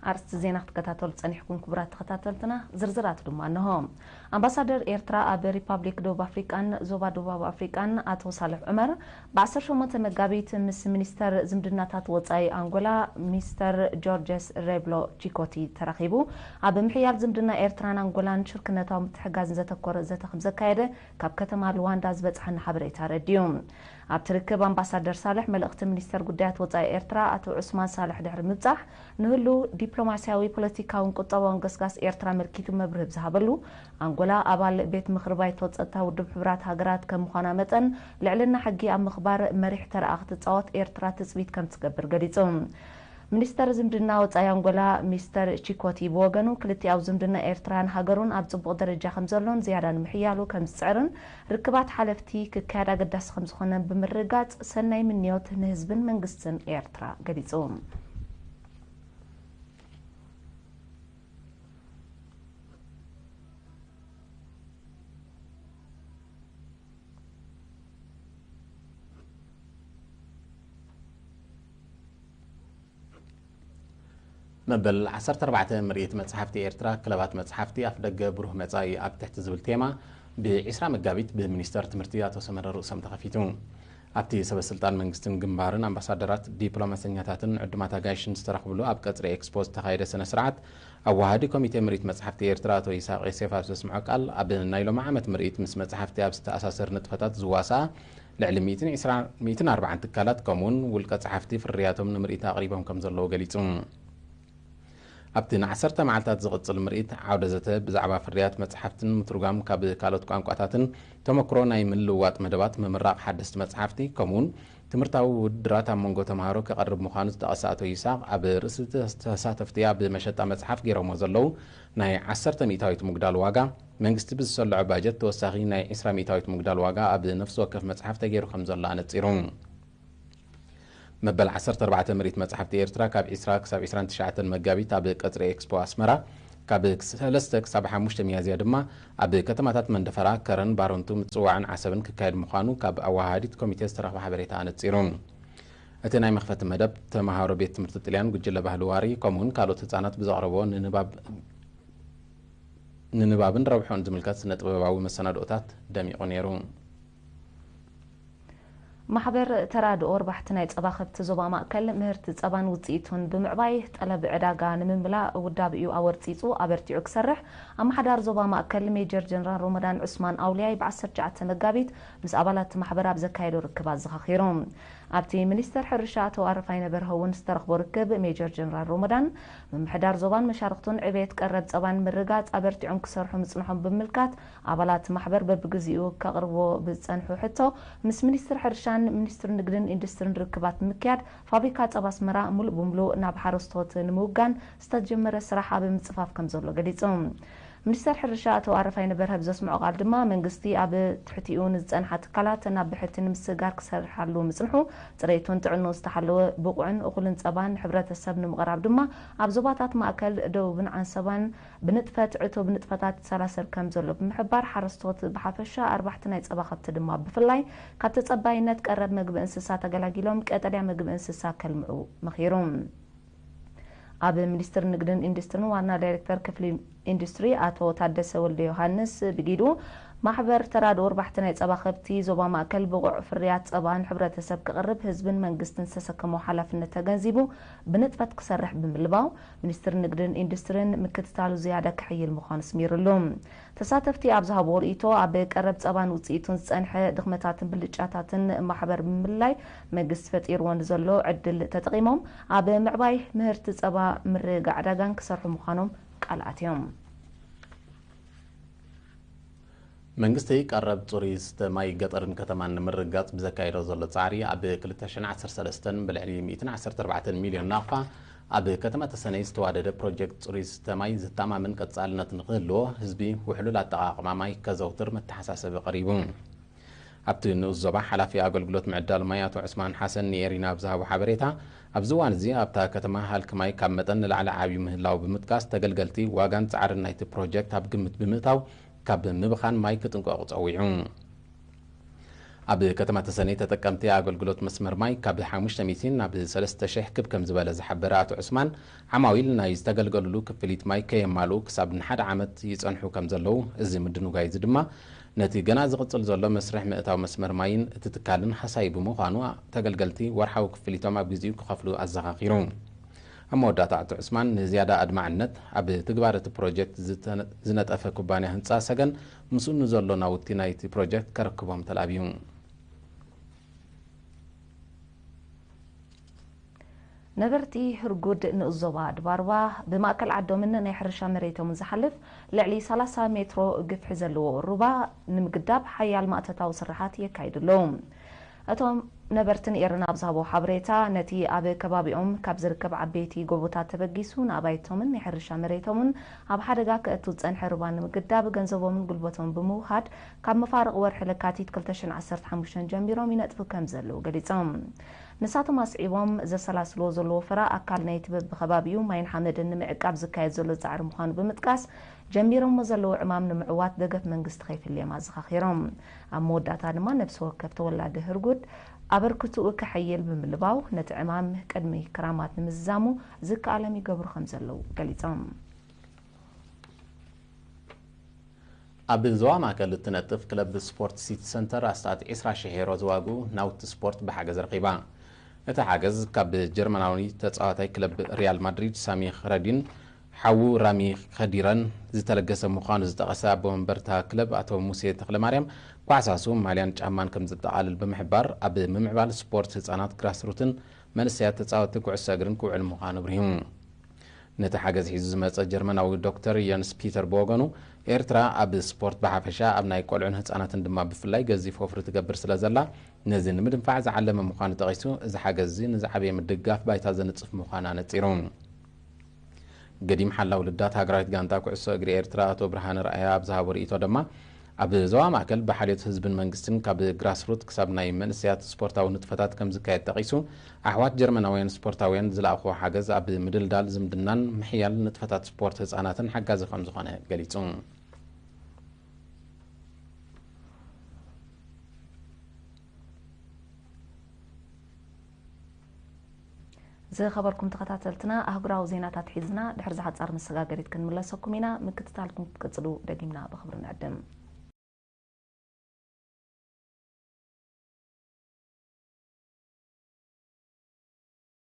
ኣርስቲ ዜና ክትከታተሉ ጸኒሕኩም ክቡራት ተኸታተልትና፣ ዝርዝራቱ ድማ እንሆ። ኣምባሳደር ኤርትራ ኣብ ሪፓብሊክ ደቡብ ኣፍሪቃን ዞባ ደቡባዊ ኣፍሪቃን ኣቶ ሳልሕ ዑመር፣ ብ18 መጋቢት ምስ ሚኒስተር ዝምድናታት ወጻኢ ኣንጎላ ሚስተር ጆርጀስ ሬብሎ ቺኮቲ ተራኺቡ። ኣብ ምሕያል ዝምድና ኤርትራን ኣንጎላን ሽርክነታዊ ምትሕጋዝን ዘተኮረ ዘተ ከም ዘካየደ ካብ ከተማ ሉዋንዳ ዝበጽሓና ሓበሬታ ኣረዲኡ። ኣብቲ ርክብ ኣምባሳደር ሳልሕ፣ መልእኽቲ ሚኒስተር ጉዳያት ወጻኢ ኤርትራ ኣቶ ዑስማን ሳልሕ ድሕሪ ምብጻሕ፣ ንህሉ ዲፕሎማስያዊ፣ ፖለቲካውን ቁጠባውን ገስጋስ ኤርትራ ኣመልኪቱ መብርሂ ብዝሃበሉ፣ ኣንጎላ ኣባል ቤት ምኽሪ ባይቶ ጸጥታ ውድብ ሕቡራት ሃገራት ከም ምዃና መጠን፣ ልዕልና ሕጊ ኣብ ምኽባር መሪሕ ተራኣ ክትጻወት ኤርትራ ትጽቢት ከም ትገብር ገሊጹ። ሚኒስተር ዝምድና ወጻኢ ኣንጎላ ሚስተር ቺኮቲ ብወገኑ፣ ክልቲኣዊ ዝምድና ኤርትራን ሃገሩን ኣብ ጽቡቕ ደረጃ ከም ዘሎን ዝያዳ ንምሕያሉ ከም ዝጽዕርን፣ ርክባት ሓለፍቲ ክካየድ ኣገዳሲ ከም ዝኾነ ብምርጋጽ፣ ሰናይ ምንዮት ንህዝብን መንግስትን ኤርትራ ገሊጹ። መበል ዓሰርተ ኣርባዕተ ምርኢት መጽሓፍቲ ኤርትራ፣ ክለባት መጽሓፍቲ ኣፍደገ ብሩህ መጻኢ ኣብ ትሕቲ ዝብል ቴማ፣ ብ20 መጋቢት ብሚኒስተር ትምህርቲ ኣቶ ሰመረ ርእሶም ተኸፊቱ። ኣብቲ ሰበ ስልጣን መንግስትን ግንባርን፣ ኣምባሳደራት፣ ዲፕሎማሰኛታትን ዕዱማት ኣጋይሽን ዝተረኽብሉ ኣብ ቀጽሪ ኤክስፖ ዝተኻየደ ስነ ስርዓት፣ ኣዋሃዲ ኮሚቴ ምርኢት መጽሓፍቲ ኤርትራ ኣቶ ይስሐቅ ዮሴፍ ኣብ ዘስምዖ ቃል፣ ኣብ ናይ ሎሚ ዓመት ምርኢት ምስ መጽሓፍቲ ኣብ ዝተኣሳሰር ንጥፈታት ዝዋስኣ ልዕሊ ሚእትን ዕስራን፣ ሚእትን ኣርባዓን ትካላት ከምኡውን ውልቀ ጸሓፍቲ ፍርያቶም ንምርኢት ኣቕሪቦም ከም ዘለዉ ገሊጹ። ኣብቲ ንዓሰርተ መዓልታት ዝቕጽል ምርኢት ዓውደ ዘተ ብዛዕባ ፍርያት መጽሓፍትን ምትርጓም ካብ ካልኦት ቋንቋታትን ተመክሮ ናይ ምልውዋጥ መደባት፣ ምምራቕ ሓደስቲ መጽሓፍቲ ከምኡውን ትምህርታዊ ውድድራት ኣብ መንጎ ተምሃሮ ክቐርብ ምዃኑ ዝጠቐሰ ኣቶ ይስሐቅ፣ ኣብ ርእሲ ተሳተፍቲ ኣብ መሸጣ መጽሓፍ ገይሮሞ ዘለዉ ናይ ዓሰርተ ሚእታዊት ምጉዳል ዋጋ፣ መንግስቲ ብዝሰልዖ ባጀት ተወሳኺ ናይ ዕስራ ሚእታዊት ምጉዳል ዋጋ ኣብ ነፍሲ ወከፍ መጽሓፍ ተገይሩ ከም ዘሎ ኣነጺሩ። መበል ዓሰርተ ኣርባዕተ ምርኢት መጽሓፍቲ ኤርትራ ካብ ዕስራ ክሳብ ዕስራን ትሽዓተን መጋቢት ኣብ ቀጽሪ ኤክስፖ ኣስመራ፣ ካብ ሰለስተ ክሳብ ሓሙሽተ ሚያዝያ ድማ ኣብ ከተማታት መንደፈራ፣ ከረን፣ ባረንቱ፣ ምጽዋዕን ዓሰብን ክካየድ ምዃኑ ካብ ኣወሃሃዲት ኮሚቴ ዝተረኽበ ሓበሬታ ኣነጺሩ። እቲ ናይ መኽፈቲ መደብ፣ ተመሃሮ ቤት ትምህርቲ ጥልያን ጉጅለ ባህሊ ዋሪ፣ ከምኡውን ካልኦት ህጻናት ብዘቕረብዎ ንንባብ፣ ንንባብን ረብሖን ዝምልከት ስነ ጥበባዊ መሰናድኦታት ደሚቑ ነይሩ። ማሕበር ተራድኦ ኣርባሕቲ ናይ ጸባ ከብቲ ዞባ ማእከል ምህርቲ ጸባን ውጽኢቱን ብምዕባይ ጠለብ ዕዳጋ ንምምላእ ውዳቤኡ ኣወርጺጹ ኣበርቲዑ ክሰርሕ ኣመሓዳሪ ዞባ ማእከል ሜጀር ጀነራል ሮመዳን ዑስማን ኣውልያይ ብ19 መጋቢት ምስ ኣባላት ማሕበር ኣብ ዘካየዶ ርክብ ኣዘኻኺሩ። ኣብቲ ሚኒስተር ሕርሻ ኣቶ ኣረፋይነ በርሀ እውን ዝተረኽቦ ርክብ፣ ሜጀር ጀነራል ሮመዳን፣ ምምሕዳር ዞባን መሻርኽቱን ዕቤት ቀረብ ጸባን ምርጋጽ ኣበርቲዖም ክሰርሑ ምጽንሖም ብምምልካት፣ ኣባላት ማሕበር በብግዚኡ ከቕርቦ ብዝጸንሑ ሕቶ፣ ምስ ሚኒስትሪ ሕርሻን ሚኒስትሪ ንግድን ኢንዱስትሪን ርክባት ብምክያድ፣ ፋብሪካ ጸባ ኣስመራ ሙሉእ ብሙሉእ ናብ ሓረስቶት ንምውጋን ዝተጀመረ ስራሕ ኣብ ምጽፋፍ ከም ዘሎ ገሊጹ። ሚኒስተር ሕርሻ ኣቶ ኣረፋይነ በርሀ ብዘስምዖ ቃል ድማ፣ መንግስቲ ኣብ ትሕቲኡ ንዝጸንሓ ትካላት ናብ ብሕቲ ንምስግጋር ክሰርሓሉ ምጽንሑ፣ ጽሬቱን ጥዕንኡ ዝተሓለወ ብቑዕን እኹልን ጸባ ንሕብረተሰብ ንምቕራብ ድማ ኣብ ዞባታት ማእከል፣ ደቡብን ዓንሰባን ብንጥፈት ዕቱብ ንጥፈታት ይሰላሰል ከም ዘሎ ብምሕባር፣ ሓረስቶት ብሓፈሻ ኣርባሕቲ ናይ ጸባ ከብቲ ድማ ብፍላይ ካብ ተጸባይነት ቀረብ መግቢ እንስሳ ተገላጊሎም ቀጠልያ መግቢ እንስሳ ከልምዑ መኺሩ። ኣብ ሚኒስትሪ ንግድን ኢንዱስትሪን ዋና ዳይሬክተር ክፍሊ ኢንዱስትሪ ኣቶ ታደሰ ወልደ ዮሃንስ ብጊዱ፣ ማሕበር ተራድኦ ኣርባሕቲ ናይ ጸባ ከብቲ ዞባ ማእከል ብቑዕ ፍርያት ጸባ ንሕብረተሰብ ክቕርብ ህዝብን መንግስትን ዝተሰከሞ ሓላፍነት ተገንዚቡ ብንጥፈት ክሰርሕ ብምልባው፣ ሚኒስትሪ ንግድን ኢንዱስትሪን ምክትታሉ ዝያዳ ክሕይል ምዃኑ ኣስሚሩሉ። ተሳተፍቲ ኣብ ዝሃብዎ ርእይቶ፣ ኣብ ቀረብ ጸባን ውጽኢቱን ዝጸንሐ ድኽመታትን ብልጫታትን ማሕበር ብምልላይ፣ መንግስቲ ፈጢርዎ ንዘሎ ዕድል ተጠቒሞም ኣብ ምዕባይ ምህርቲ ጸባ ምርግጋዕ ዕዳጋን ክሰርሑ ምዃኖም ቃል ኣትዮም። መንግስቲ ቀረብ ጽሩይ ዝስተ ማይ ገጠርን ከተማን ንምርግጋጽ ብዘካየዶ ዘሎ ጻዕሪ፣ ኣብ ክልተ ሽሕን ዓሰርተ ሰለስተን ብልዕሊ ሚእትን ዓሰርተ ኣርባዕተን ሚልዮን ናቕፋ ኣብ ከተማ ተሰነይ ዝተዋደደ ፕሮጀክት ጽሩይ ዝስተ ማይ ዘተኣማምን ቀጻልነት ንኽህልዎ፣ ህዝቢ ውሕሉል ኣጠቓቕማ ማይ ከዘውትር መተሓሳሰቢ ቀሪቡ። ኣብቲ ንኡስ ዞባ፣ ሓላፊ ኣገልግሎት ምዕዳል ማይ ኣቶ ዑስማን ሓሰን ንኤሪና ኣብ ዝሃቦ ሓበሬታ፣ ኣብዚ እዋን እዚ ኣብታ ከተማ ሃልኪ ማይ ካብ መጠን ንላዕሊ ዓብዩ ምህላው ብምጥቃስ፣ ተገልገልቲ ዋጋን ጻዕርን ናይቲ ፕሮጀክት ኣብ ግምት ብምእታው፣ ካብ ምብኻን ማይ ክጥንቀቑ ጸዊዑ። ኣብ ከተማ ተሰነይ ተጠቀምቲ ኣገልግሎት መስመር ማይ ካብ ሓሙሽተ ሚእቲ ናብ ሰለስተ ሽሕ ክብ ከም ዝበለ ዝሓበረ ኣቶ ዑስማን፣ ዓማዊል ናይ ዝተገልገሉሉ ክፍሊት ማይ ከየማልኡ ክሳብ ንሓደ ዓመት ይጸንሑ ከም ዘለዉ፣ እዚ ምድንጓይ እዚ ድማ ነቲ ገና ዝቕጽል ዘሎ መስርሕ ምእታው መስመር ማይን እቲ ትካልን ሃሳዪ ብምዃኑ፣ ተገልገልቲ ወርሓዊ ክፍሊቶም ኣብ ግዜኡ ክኸፍሉ ኣዘኻኺሩ። ኣብ መወዳእታ ኣቶ ዑስማን ንዝያዳ ኣድማዕነት ኣብ ትግባር እቲ ፕሮጀክት ዝተነ-፣ ዝነጠፈ ኩባንያ ህንጻ ሰገን ምስኡ ንዘሎ ናውቲ ናይቲ ፕሮጀክት ከረክቦም ተላብዩ። ነበርቲ ህርጉድ ንኡስ ዞባ ድባርባ ብማእከል ዓዶምን ናይ ሕርሻ መሬቶምን ዝሓልፍ ልዕሊ ሰላሳ ሜትሮ ግፍሒ ዘለዎ ሩባ ንምግዳብ ሓያል ማእቶታዊ ስራሓት የካይዱ ኣለዉ። እቶም ነበርቲ ንኤረና ኣብ ዝሃቦ ሓበሬታ፣ ነቲ ኣብ ከባቢኦም ካብ ዝርከብ ዓበይቲ ጎቦታት ተበጊሱ ንኣባይቶምን ናይ ሕርሻ መሬቶምን ኣብ ሓደጋ ከእቱ ዝጸንሐ ሩባ ንምግዳብ ገንዘቦምን ጉልበቶምን ብምውሃድ ካብ መፋርቕ ወርሒ ለካቲት ክልተ ሽሕን ዓሰርተ ሓሙሽተን ጀሚሮም ይነጥፉ ከም ዘለዉ ገሊጾም። ንሳቶም ኣስዒቦም፣ ዘሰላስልዎ ዘለዉ ፍረ ኣካል ናይቲ በብኸባቢኡ ማይን ሓመድን ንምዕቃብ ዝካየድ ዘሎ ጻዕሪ ምዃኑ ብምጥቃስ፣ ጀሚሮሞ ዘለዉ ዕማም ንምዕዋት ደገፍ መንግስቲ ከይፍልዮም ኣዘኻኺሮም። ኣብ መወዳእታ ድማ ነብሲ ወከፍ ተወላዲ ህርጉድ ኣበርክትኡ ከሐይል ብምልባው፣ ነቲ ዕማም ቅድሚ ክራማት ንምዝዛሙ ዝከኣሎም ይገብሩ ከም ዘለዉ ገሊጾም። ኣብ ዞባ ማእከል እትነጥፍ ክለብ ስፖርት ሲቲ ሰንተር ኣስታት ዕስራ ሽሕ ዩሮ ዝዋግኡ ናውቲ ስፖርት ብሓገዝ ረኺባ። እቲ ሓገዝ ካብ ጀርመናዊ ተጻዋታይ ክለብ ሪያል ማድሪድ ሳሚ ኸረዲን ሓዉ ራሚ ኸዲረን ዝተለገሰ ምዃኑ ዝጠቐሰ ኣቦ መንበርታ ክለብ ኣቶ ሙሴ ተኽለማርያም፣ ኳዕሳሱ ማልያን ጫማን ከም ዘጠቓልል ብምሕባር፣ ኣብ ምምዕባል ስፖርት ህጻናት፣ ግራስሩትን መንእሰያት ተጻወትቲ ኩዕሶ እግርን ክውዕል ምዃኑ ኣብሪሁ። ነቲ ሓገዝ ሒዙ ዝመጸ ጀርመናዊ ዶክተር የንስ ፒተር ብወገኑ፣ ኤርትራ ኣብ ስፖርት ብሓፈሻ፣ ኣብ ናይ ቆልዑን ህጻናትን ድማ ብፍላይ ገዚፍ ወፍሪ ትገብር ስለ ዘላ፣ ነዚ ንምድንፋዕ ዝዓለመ ምዃኑ ጠቒሱ፣ እዚ ሓገዝ እዚ ንዝዓበየ ምድግጋፍ ባይታ ዘንጽፍ ምዃኑ ኣነጺሩ። ገዲም ሓላው ልዳት ሃገራዊት ጋንታ ኩዕሶ እግሪ ኤርትራ ኣቶ ብርሃነ ርኣያ ኣብ ዝሃቦ ርእይቶ ድማ፣ ኣብ ዞባ ማእከል ብሓልዮት ህዝብን መንግስትን ካብ ግራስሩት ክሳብ ናይ መንእሰያት ስፖርታዊ ንጥፈታት ከም ዝካየድ ጠቒሱ፣ ኣሕዋት ጀርመናውያን ስፖርታውያን ዝለኣኽዎ ሓገዝ ኣብ ምድልዳል ዝምድናን ምሕያል ንጥፈታት ስፖርት ህጻናትን ሓጋዚ ከም ዝኾነ ገሊጹ። ዝኸበርኩም ተኸታተልትና፣ ኣህጉራዊ ዜናታት ሒዝና ድሕሪ ዝሓጻር መሰጋገሪት ክንምለሰኩም ኢና። ምክትታልኩም ክትቅጽሉ ደጊምና ብኽብሪ ንዕድም።